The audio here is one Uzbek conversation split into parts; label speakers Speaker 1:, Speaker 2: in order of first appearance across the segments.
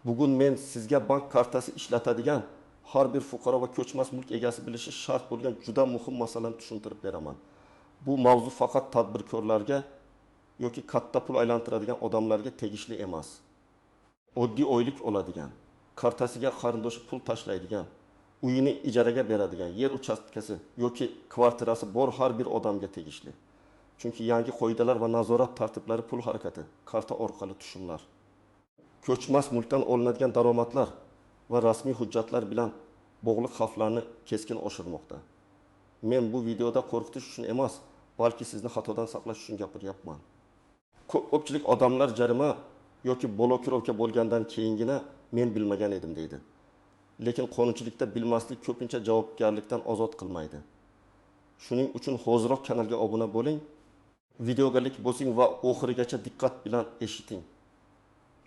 Speaker 1: Bugun men sizga bank kartasi ishlatadigan har bir fuqaro va ko'chmas mulk egasi bilishi shart bo'lgan juda muhim masalani tushuntirib beraman. Bu mavzu faqat tadbirkorlarga yoki katta pul aylantiradigan odamlarga tegishli emas. Oddiy oylik oladigan, kartasiga qarindoshi pul tashlaydigan, uyini ijaraga beradigan, yer uchastkasi yoki kvartirasi bor har bir odamga tegishli. Chunki yangi qoidalar va nazorat tartiblari pul harakati, karta orqali tushumlar, ko'chmas mulkdan olinadigan daromadlar va rasmiy hujjatlar bilan bog'liq xavflarni keskin oshirmoqda. Men bu videoda qo'rqitish uchun emas, balki sizni xatodan saqlash uchun gapiryapman. Ko'pchilik odamlar jarima yoki blokirovka bo'lgandan keyingina men bilmagan edim deydi. Lekin qonunchilikda bilmaslik ko'pincha javobgarlikdan ozod qilmaydi. Shuning uchun hoziroq kanalga obuna bo'ling, videoga like bosing va oxirigacha diqqat bilan eshiting.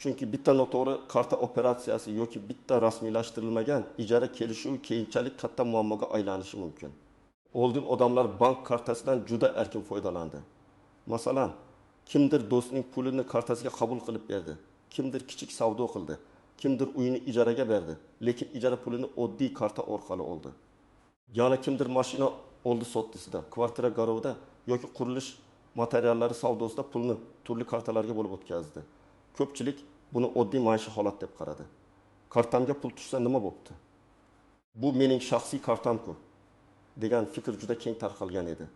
Speaker 1: Chunki bitta noto'g'ri karta operatsiyasi yoki bitta rasmiylashtirilmagan ijara kelishuvi keyinchalik katta muammoga aylanishi mumkin. Oldin odamlar bank kartasidan juda erkin foydalandi. Masalan, kimdir do'stining pulini kartasiga qabul qilib berdi, kimdir kichik savdo qildi, kimdir uyini ijaraga berdi, lekin ijara pulini oddiy karta orqali oldi. Yana kimdir mashina oldi sotdisida, kvartira garovda yoki qurilish materiallari savdosida pulni turli kartalarga bo'lib o'tkazdi. Ko'pchilik buni oddiy maishiy holat deb qaradi. Kartamga pul tushsa nima bo'pti? Bu mening shaxsiy kartam-ku degan fikr juda keng tarqalgan edi.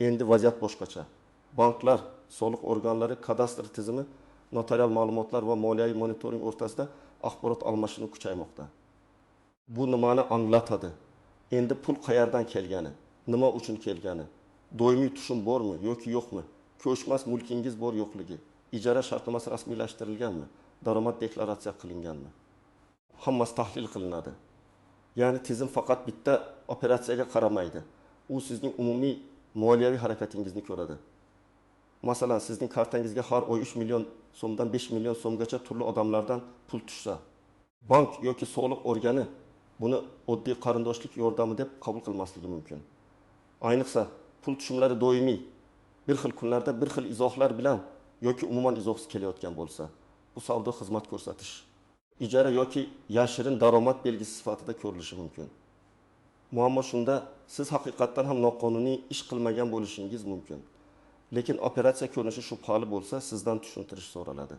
Speaker 1: Endi vaziyat boshqacha. Banklar, soliq organlari, kadastr tizimi, notarial ma'lumotlar va moliyaviy monitoring o'rtasida axborot almashinuvi kuchaymoqda. Bu nimani anglatadi? Endi pul qayerdan kelgani, nima uchun kelgani, doimiy tushum bormi yoki yo'qmi, ko'chmas mulkingiz bor yo'qligi, ijara shartnomasi rasmiylashtirilganmi, daromad deklaratsiya qilinganmi? Hammasi tahlil qilinadi. Ya'ni tizim faqat bitta operatsiyaga qaramaydi. U sizning umumiy moliyaviy harakatingizni ko'radi. Masalan, sizning kartangizga har oy 3 million so'mdan 5 million so'mgacha turli odamlardan pul tushsa, bank yoki soliq organi buni oddiy qarindoshlik yordami deb qabul qilmasligi mumkin. Ayniqsa, pul tushumlari doimiy, bir xil kunlarda bir xil izohlar bilan yoki umuman izohsiz kelayotgan bo'lsa, bu savdo xizmat ko'rsatish, ijara yoki yashirin daromad belgisi sifatida ko'rilishi mumkin. Muammo shunda, siz haqiqatdan ham noqonuniy ish qilmagan bo'lishingiz mumkin. Lekin operatsiya ko'rinishi shubhali bo'lsa, sizdan tushuntirish so'raladi.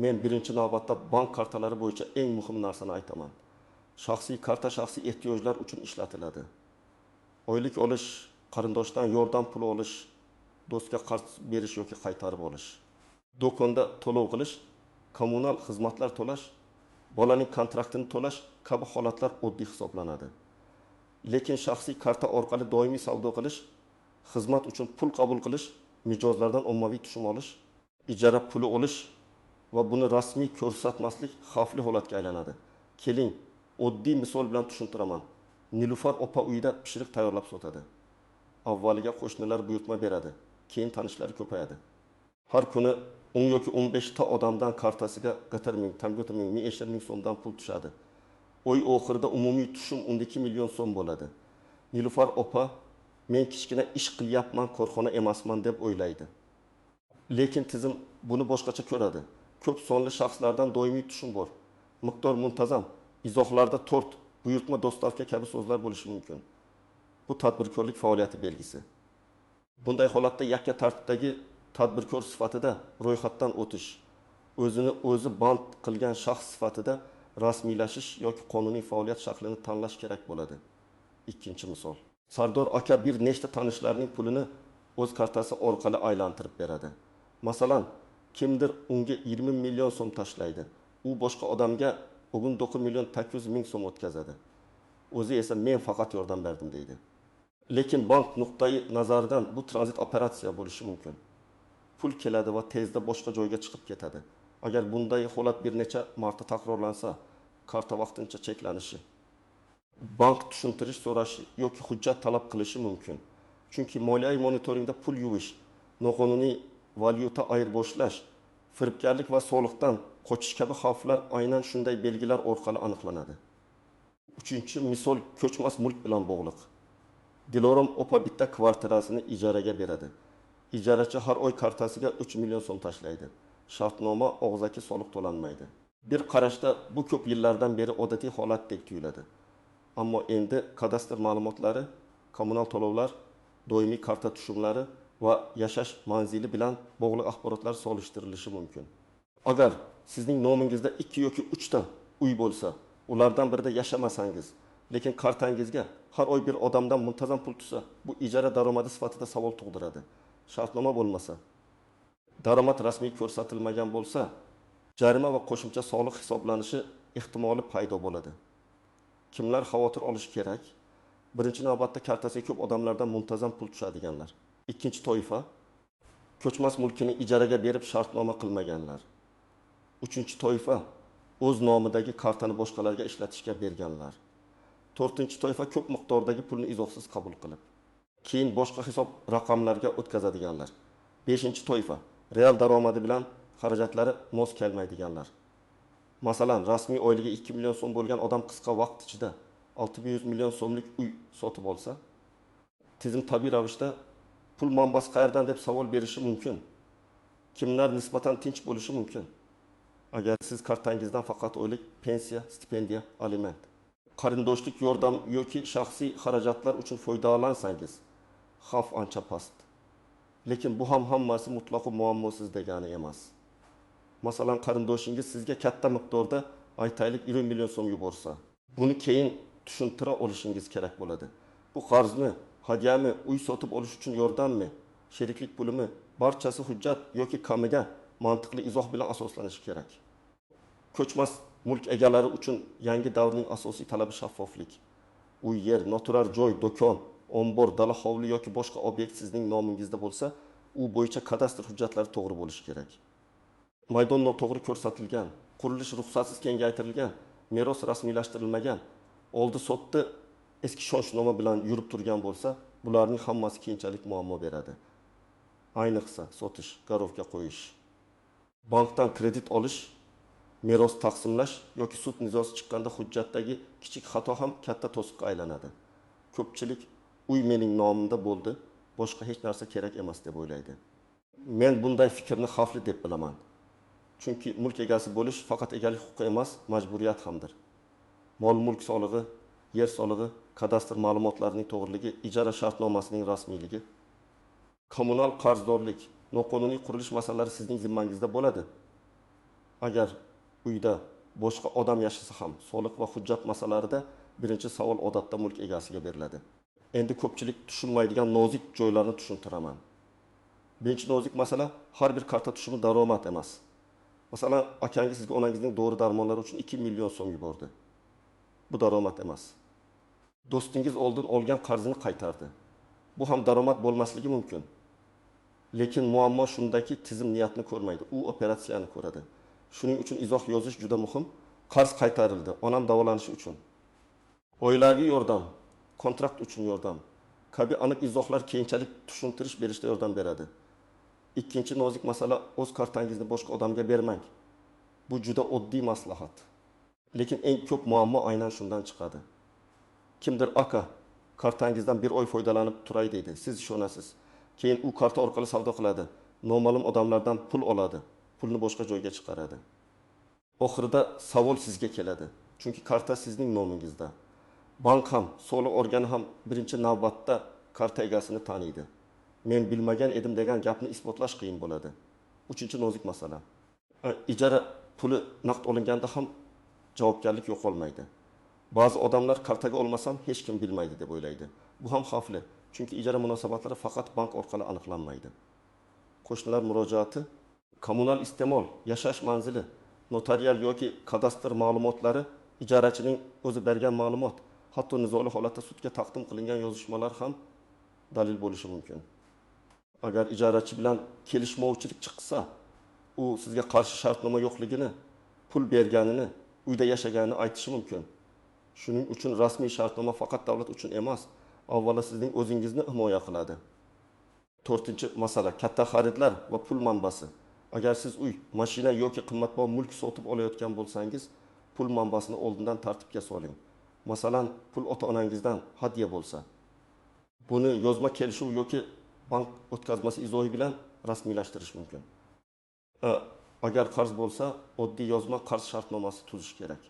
Speaker 1: Men birinchi navbatda bank kartalari bo'yicha eng muhim narsani aytaman. Shaxsiy karta shaxsiy ehtiyojlar uchun ishlatiladi. Oylik olish, qarindoshdan yordam puli olish, do'stga qarz berish yoki qaytarib olish, do'konda to'lov qilish, kommunal xizmatlar to'lash, bolaning kontraktini to'lash kabi holatlar oddiy hisoblanadi. Lekin shaxsiy karta orqali doimiy savdo qilish, xizmat uchun pul qabul qilish, mijozlardan ommaviy tushum olish, ijara puli olish va buni rasmiy ko'rsatmaslik xavfli holatga aylanadi. Keling, oddiy misol bilan tushuntiraman. Nilufar opa uyida pishiriq tayyorlab sotadi. Avvaliga qo'shnilar buyurtma beradi, keyin tanishlari ko'payadi. Har kuni 10 yoki 15 ta odamdan kartasiga qatar ming, tamgo'ta ming, ming eshar ming so'mdan pul tushadi. Oy oxirida umumiy tushum 12 million so'm bo'ladi. Nilufar opa men kichkina ish qilyapman, korxona emasman deb o'ylaydi. Lekin tizim buni boshqacha ko'radi. Ko'p sonli shaxslardan doimiy tushum bor. Miqdor muntazam, izohlarda tort, buyurtma, dostavka kabi so'zlar bo'lishi mumkin. Bu tadbirkorlik faoliyati belgisi. Bunday holatda yakka tartibdagi tadbirkor sifatida ro'yxatdan o'tish, o'zini o'zi band qilgan shaxs sifatida rasmiylashish yoki qonuniy faoliyat shaklini tanlash kerak bo'ladi. Ikkinchi misol. Sardor aka bir nechta tanishlarining pulini o'z kartasi orqali aylantirib beradi. Masalan, kimdir unga 20 million so'm tashlaydi. U boshqa odamga 19 million 800 ming so'm o'tkazadi. O'zi esa men faqat yordam berdim deydi. Lekin bank nuqtai nazaridan bu tranzit operatsiya bo'lishi mumkin. Pul keladi va tezda boshqa joyga chiqib ketadi. Agar bunday holat bir necha marta takrorlansa, karta vaqtincha cheklanishi, bank tushuntirish so'rashi yoki hujjat talab qilishi mumkin. Chunki moliyaviy monitoringda pul yuvish, noqonuniy valyuta ayirboshlash, firibgarlik va soliqdan qochish kabi xavflar aynan shunday belgilar orqali aniqlanadi. Uchinchi misol ko'chmas mulk bilan bog'liq. Dilorom opa bitta kvartirasini ijaraga beradi. Ijarachi har oy kartasiga 3 million so'm tashlaydi. Shartnoma og'zaki soliq to'lanmaydi. Bir qarashda bu ko'p yillardan beri odatiy holatdek tuyuladi. Ammo endi kadastr ma'lumotlari, kommunal to'lovlar, doimiy karta tushumlari va yashash manzili bilan bog'liq axborotlar solishtirilishi mumkin. Agar sizning nomingizda ikki yoki uchta uy bo'lsa, ulardan birida yashamasangiz, lekin kartangizga har oy bir odamdan muntazam pul tushsa, bu ijara daromadi sifatida savol tug'diradi. Shartnoma bo'lmasa, daromad rasmiy ko'rsatilmagan bo'lsa, jarima va qo'shimcha soliq hisoblanishi ehtimoli paydo bo'ladi. Kimlar xavotir olishi kerak? Birinchi navbatda kartasiga ko'p odamlardan muntazam pul tushadiganlar. Ikkinchi toifa ko'chmas mulkini ijaraga berib shartnoma qilmaganlar. Uchinchi toifa o'z nomidagi kartani boshqalarga ishlatishga berganlar. To'rtinchi toifa ko'p miqdordagi pulni izohsiz qabul qilib, keyin boshqa hisob raqamlarga o'tkazadiganlar. Beshinchi toifa real daromadi bilan xarajatlari mos kelmaydiganlar. Masalan, rasmiy oyligi 2 million so'm bo'lgan odam qisqa vaqt ichida 600 million so'mlik uy sotib olsa, tizim tabiiy ravishda pul manbasi qayerdan deb savol berishi mumkin. Kimlar nisbatan tinch bo'lishi mumkin? Agar siz kartangizdan faqat oylik, pensiya, stipendiya, aliment, qarindoshlik yordam yoki shaxsiy xarajatlar uchun foydalansangiz, xavf ancha past. Lekin bu ham hammasi mutlaqo muammosiz degani emas. Masalan, qarindoshingiz sizga katta miqdorda, aytaylik, 20 million so'm yuborsa, buni keyin tushuntira olishingiz kerak bo'ladi. Bu qarzmi, hadyami, uy sotib olish uchun yordammi, sheriklik pulimi, barchasi hujjat yoki kamiga mantiqli izoh bilan asoslanishi kerak. Ko'chmas mulk egalari uchun yangi davrning asosiy talabi shaffoflik. Uy, yer, noturar joy, do'kon, ombor, dala, hovli yoki boshqa obyekt sizning nomingizda bo'lsa, u bo'yicha kadastr hujjatlari to'g'ri bo'lishi kerak. Maydon noto'g'ri ko'rsatilgan, qurilish ruxsatsiz kengaytirilgan, meros rasmiylashtirilmagan, oldi-sotdi eski ishonchnoma bilan yurib turgan bo'lsa, bularning hammasi keyinchalik muammo beradi. Ayniqsa sotish, garovga qo'yish, bankdan kredit olish, meros taqsimlash yoki sud nizosi chiqqanda hujjatdagi kichik xato ham katta to'siqqa aylanadi. Ko'pchilik uy mening nomimda bo'ldi, boshqa hech narsa kerak emas deb o'ylaydi. Men bunday fikrni xavfli deb bilaman. Chunki mulk egasi bo'lish faqat egalik huquqi emas, majburiyat hamdir. Mol-mulk solig'i, yer solig'i, kadastr ma'lumotlarining to'g'riligi, ijara shartnomasining rasmiyligi, kommunal qarzdorlik, noqonuniy qurilish masalalari sizning zimmangizda bo'ladi. Agar uyda boshqa odam yashasa ham, soliq va hujjat masalalarida birinchi savol odatda mulk egasiga beriladi. Endi ko'pchilik tushunmaydigan nozik joylarni tushuntiraman. Birinchi nozik masala, har bir karta tushumi daromad emas. Masalan, akangiz sizga onangizning dori darmonlari uchun 2 million so'm yubordi. Bu daromad emas. Do'stingiz oldin olgan qarzini qaytardi. Bu ham daromad bo'lmasligi mumkin. Lekin muammo shundaki, tizim niyatni ko'rmaydi, u operatsiyani ko'radi. Shuning uchun izoh yozish juda muhim. Qarz qaytarildi, onam davolanishi uchun. Oilaviy yordam, kontrakt uchun yordam kabi aniq izohlar keyinchalik tushuntirish berishda yordam beradi. Ikkinchi nozik masala, o'z kartangizni boshqa odamga bermang. Bu juda oddiy maslahat. Lekin eng ko'p muammo aynan shundan chiqadi. Kimdir aka, kartangizdan bir oy foydalanib turay deydi. Siz ishonasiz. Keyin u karta orqali savdo qiladi. Noma'lum odamlardan pul oladi. Pulni boshqa joyga chiqaradi. Oxirida savol sizga keladi. Chunki karta sizning nomingizda. Bank ham, soliq organi ham birinchi navbatda karta egasini taniydi. Men bilmagan edim degan gapni isbotlash qiyin bo'ladi. Uchinchi nozik masala. Ijara puli naqd olinganda ham javobgarlik yo'qolmaydi. Ba'zi odamlar kartaga olmasam hech kim bilmaydi deb o'ylaydi. Bu ham xavfli, chunki ijara munosabatlari faqat bank orqali aniqlanmaydi. Qo'shnilar murojaati, kommunal iste'mol, yashash manzili, notarial yoki kadastr ma'lumotlari, ijarachining o'zi bergan ma'lumot, hatto nizoli holatda sudga taqdim qilingan yozishmalar ham dalil bo'lishi mumkin. Agar ijarachi bilan kelishmovchilik chiqsa, u sizga qarshi shartnoma yo'qligini, pul berganini, uyda yashaganini aytishi mumkin. Shuning uchun rasmiy shartnoma faqat davlat uchun emas, avvalo sizning o'zingizni himoya qiladi. To'rtinchi masala, katta xaridlar va pul manbasi. Agar siz uy, mashina yoki qimmatbaho mulk sotib olayotgan bo'lsangiz, pul manbasini oldindan tartibga soling. Masalan, pul ota-onangizdan hadya bo'lsa, buni yozma kelishuv yoki bank o'tkazmasi izohi bilan rasmiylashtirish mumkin. Agar qarz bo'lsa, oddiy yozma qarz shartnomasi tuzish kerak.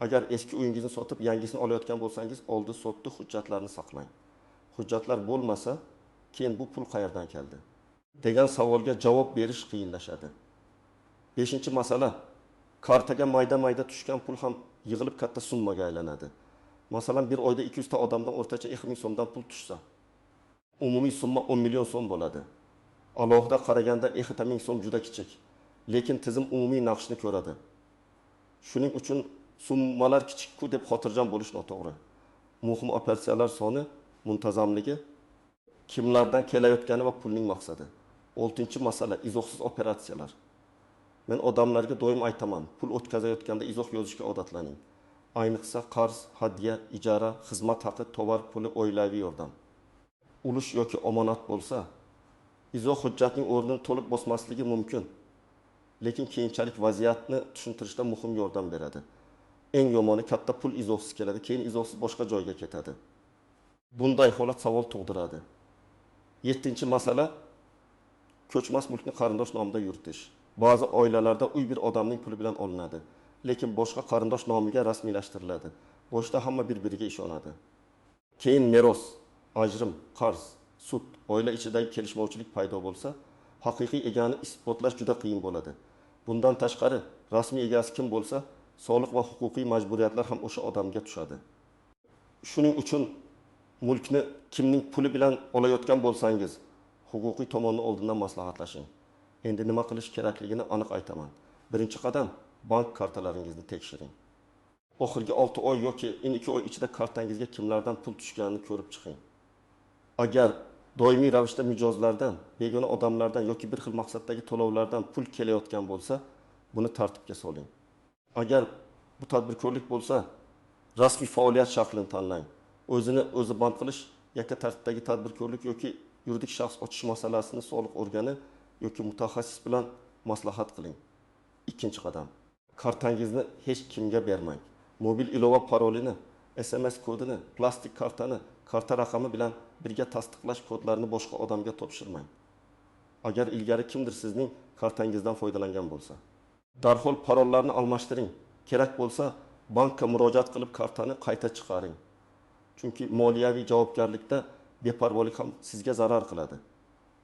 Speaker 1: Agar eski uyingizni sotib, yangisini olayotgan bo'lsangiz, oldi-sotdi hujjatlarni saqlang. Hujjatlar bo'lmasa, keyin bu pul qayerdan keldi degan savolga javob berish qiyinlashadi. Beshinchi masala, kartaga mayda-mayda tushgan pul ham yig'ilib katta summaga aylanadi. Masalan, bir oyda 200 ta odamdan o'rtacha 2000 so'mdan pul tushsa, umumiy summa 10 million so'm bo'ladi. Alohida qaraganda 2 ming so'm juda kichik, lekin tizim umumiy naqshni ko'radi. Shuning uchun summalar kichik-ku deb xotirjam bo'lish noto'g'ri. Muhim operatsiyalar soni, muntazamligi, kimlardan kelayotgani va pulning maqsadi. Oltinchi masala, izohsiz operatsiyalar. Men odamlarga doim aytaman, pul o'tkazayotganda izoh yozishga odatlaning. Ayniqsa qarz, hadya, ijara, xizmat haqi, tovar puli, oilaviy yordam. Ulush yoki omonat bo'lsa, izoh hujjatning o'rnini to'liq bosmasligi mumkin. Lekin keyinchalik vaziyatni tushuntirishda muhim yordam beradi. Eng yomoni katta pul izohsiz keladi, keyin izohsiz boshqa joyga ketadi. Bunday holat savol tug'diradi. Yettinchi masala, ko'chmas mulkni qarindosh nomida yuritish. Ba'zi oilalarda uy bir odamning puli bilan olinadi, lekin boshqa qarindosh nomiga rasmiylashtiriladi. Boshda hamma bir-biriga ishonadi. Keyin meros, ajrim, qarz, sud, oila ichidagi kelishmovchilik paydo bo'lsa, haqiqiy egani isbotlash juda qiyin bo'ladi. Bundan tashqari, rasmiy egasi kim bo'lsa, soliq va huquqiy majburiyatlar ham o'sha odamga tushadi. Shuning uchun mulkni kimning puli bilan olayotgan bo'lsangiz, huquqiy tomonni oldindan maslahatlashing. Endi nima qilish kerakligini aniq aytaman. Birinchi qadam, bank kartalaringizni tekshiring. Oxirgi 6 oy yoki 2 oy ichida kartangizga kimlardan pul tushganini ko'rib chiqing. Agar doimiy ravishda mijozlardan, begona odamlardan yoki bir xil maqsaddagi to'lovlardan pul kelayotgan bo'lsa, buni tartibga soling. Agar bu tadbirkorlik bo'lsa, rasmiy faoliyat shaklini tanlang. O'zini o'zi band qilish, yakka tartibdagi tadbirkorlik yoki yuridik shaxs ochish masalasini soliq organi yoki mutaxassis bilan maslahat qiling. Ikkinchi qadam, kartangizni hech kimga bermang. Mobil ilova parolini, SMS kodini, plastik kartani, karta raqami bilan birga tasdiqlash kodlarini boshqa odamga topshirmang. Agar ilgari kimdir sizning kartangizdan foydalangan bo'lsa, darhol parollarni almashtiring. Kerak bo'lsa, bankka murojaat qilib kartani qayta chiqaring. Chunki moliyaviy javobgarlikda beparvolik ham sizga zarar qiladi.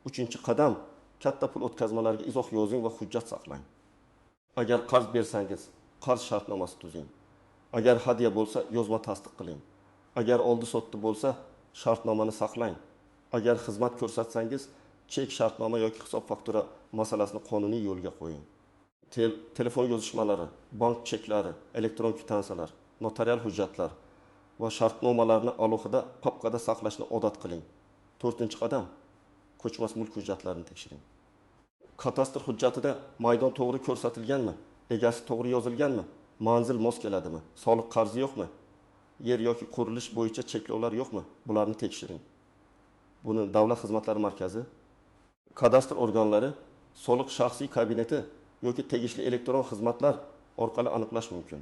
Speaker 1: Uchinchi qadam, katta pul o'tkazmalariga izoh yozing va hujjat saqlang. Agar qarz bersangiz, qarz shartnomasi tuzing. Agar hadya bo'lsa, yozma tasdiq qiling. Agar oldi-sotdi bo'lsa, shartnomani saqlang. Agar xizmat ko'rsatsangiz, chek, shartnoma yoki hisob-faktura masalasini qonuniy yo'lga qo'ying. Telefon yozishmalari, bank cheklari, elektron kvitansiyalar, notarial hujjatlar va shartnomalarni alohida papkada saqlashni odat qiling. To'rtinchi qadam, ko'chmas mulk hujjatlarini tekshiring. Kadastr hujjatida maydon to'g'ri ko'rsatilganmi? Egasi to'g'ri yozilganmi? Manzil mos keladimi? Soliq qarzi yo'qmi? Yer yoki qurilish bo'yicha cheklovlar yo'qmi? Bularni tekshiring. Buni Davlat xizmatlari markazi, kadastr organlari, soliq shaxsiy kabineti yoki tegishli elektron xizmatlar orqali aniqlash mumkin.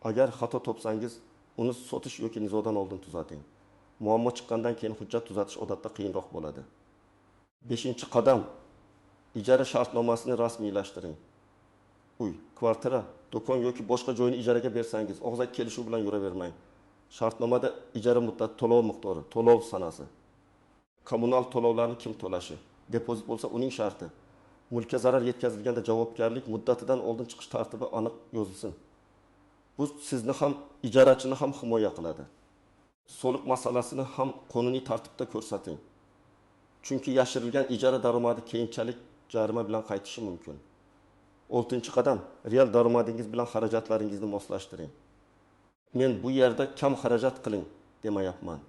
Speaker 1: Agar xato topsangiz, uni sotish yoki nizodan oldin tuzating. Muammo chiqqandan keyin hujjat tuzatish odatda qiyinroq bo'ladi. Beshinchi qadam, ijara shartnomasini rasmiylashtiring. Uy, kvartira, do'kon yoki boshqa joyni ijaraga bersangiz, og'zaki kelishuv bilan yuravermang. Shartnomada ijara muddati, to'lov miqdori, to'lov sanasi, kommunal to'lovlarni kim to'lashi, depozit bo'lsa uning sharti, mulkka zarar yetkazilganda javobgarlik muddatidan oldin chiqish tartibi aniq yozilsin. Bu sizni ham, ijarachini ham himoya qiladi. Soliq masalasini ham qonuniy tartibda ko'rsating. Chunki yashirilgan ijara daromadi keyinchalik jarima bilan qaytishi mumkin. Oltinchi qadam, real daromadingiz bilan xarajatlaringizni moslashtiring. Men bu yerda kam xarajat qiling demayapman.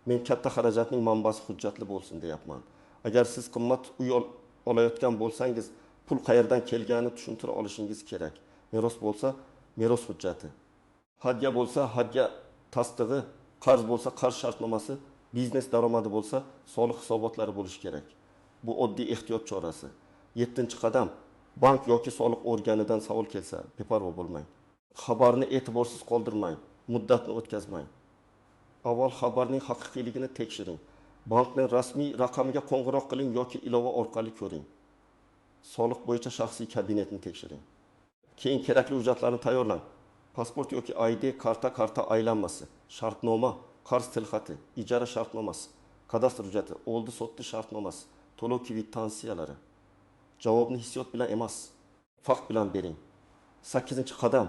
Speaker 1: Men katta xarajatning manbasi hujjatli bo'lsin deyapman. Agar siz qimmat uy olayotgan bo'lsangiz, pul qayerdan kelganini tushuntira olishingiz kerak. Meros bo'lsa, meros hujjati. Hadya bo'lsa, hadya tasdig'i, qarz bo'lsa, qarz shartnomasi, biznes daromadi bo'lsa, soliq hisobotlari bo'lishi kerak. Bu oddiy ehtiyot chorasi. Yettinchi qadam, bank yoki soliq organidan savol kelsa, beparvo bo'lmang. Xabarni e'tiborsiz qoldirmang, muddatni o'tkazmang. Avval xabarning haqiqiyligini tekshiring. Bankning rasmiy raqamiga qo'ng'iroq qiling yoki ilova orqali ko'ring. Soliq bo'yicha shaxsiy kabinetni tekshiring. Keyin kerakli hujjatlarni tayyorlang. Pasport yoki ID karta, karta aylanmasi, shartnoma, qarz tilxati, ijara shartnomasi, kadastr hujjati, oldi-sotdi shartnomasi, to'lov kvitansiyalari. Javobni hissiyot bilan emas, fakt bilan bering. Sakkizinchi qadam.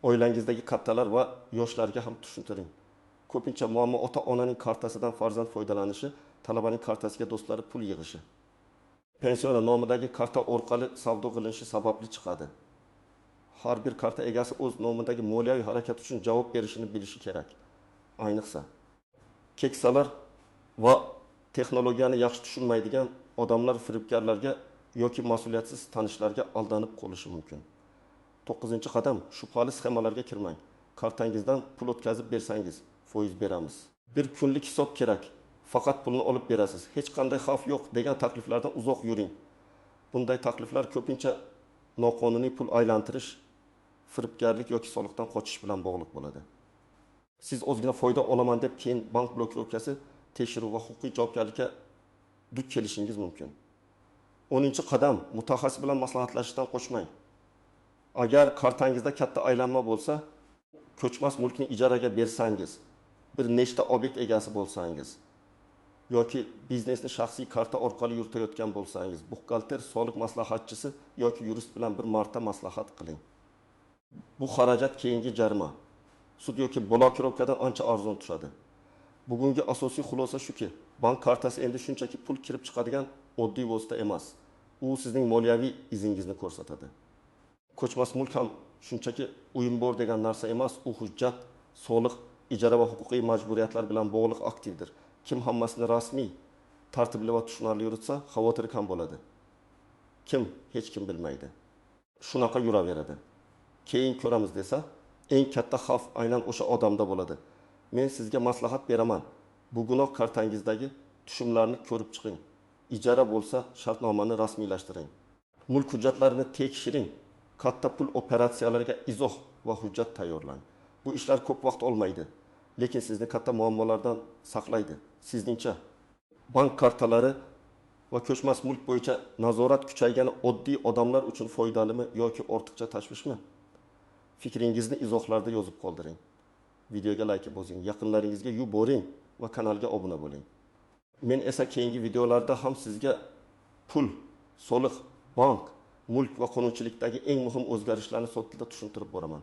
Speaker 1: Oilangizdagi kattalar va yoshlarga ham tushuntiring. Ko'pincha muammo ota-onaning kartasidan farzand foydalanishi, talabaning kartasiga do'stlari pul yig'ishi, pensioner nomidagi karta orqali savdo qilinishi sababli chiqadi. Har bir karta egasi o'z nomidagi moliyaviy harakat uchun javob berishini bilishi kerak. Ayniqsa, keksalar va texnologiyani yaxshi tushunmaydigan odamlar firibgarlarga yoki mas'uliyatsiz tanishlarga aldanib qolishi mumkin. To'qqizinchi qadam. Shubhali sxemalarga kirmang. Kartangizdan pul o'tkazib bersangiz, foiz beramiz. Bir kunlik hisob kerak. Faqat pulni olib berasiz. Hech qanday xavf yo'q degan takliflardan uzoq yuring. Bunday takliflar ko'pincha noqonuniy pul aylantirish, firibgarlik yoki soliqdan qochish bilan bog'liq bo'ladi. Siz ozgina foyda olaman deb keyin bank blokirovkasi, tekshiruv va huquqiy javobgarlikka duch kelishingiz mumkin. 10-qadam. Mutaxassis bilan maslahatlashishdan qochmang. Agar kartangizda katta aylanma bo'lsa, ko'chmas mulkni ijaraga bersangiz, bir nechta obyekt egasi bo'lsangiz yoki biznesni shaxsiy karta orqali yuritayotgan bo'lsangiz, buxgalter, soliq maslahatchisi yoki yurist bilan bir marta maslahat qiling. Bu xarajat keyingi jarima, sud yoki blokirovkadan ancha arzon tushadi. Bugungi asosiy xulosa shuki, bank kartasi endi shunchaki pul kirib chiqadigan oddiy vosita emas. U sizning moliyaviy izingizni ko'rsatadi. Ko'chmas mulk ham shunchaki uyim bor degan narsa emas, u hujjat, soliq, ijara va huquqiy majburiyatlar bilan bog'liq aktivdir. Kim hammasini rasmiy, tartibli va tushunarli yuritsa, xavotir kam bo'ladi. Kim hech kim bilmaydi. Shunaqa yuraveradi. Keyin ko'ramiz desa, eng katta xavf aynan o'sha odamda bo'ladi. Men sizga maslahat beraman. Bugunoq kartangizdagi tushumlarni ko'rib chiqing. Ijara bo'lsa, shartnomani rasmiylashtiring. Mulk hujjatlarini tekshiring. Katta pul operatsiyalariga izoh va hujjat tayyorlang. Bu ishlar ko'p vaqt olmaydi, lekin sizni katta muammolardan saqlaydi. Sizningcha, bank kartalari va ko'chmas mulk bo'yicha nazorat kuchaygani oddiy odamlar uchun foydalimi yoki ortiqcha tashvishmi? Fikringizni izohlarda yozib qoldiring. Videoga like bosing, yaqinlaringizga yuboring va kanalga obuna bo'ling. Men esa keyingi videolarda ham sizga pul, soliq, bank, mulk va qonunchilikdagi eng muhim o'zgarishlarni sodda tushuntirib boraman.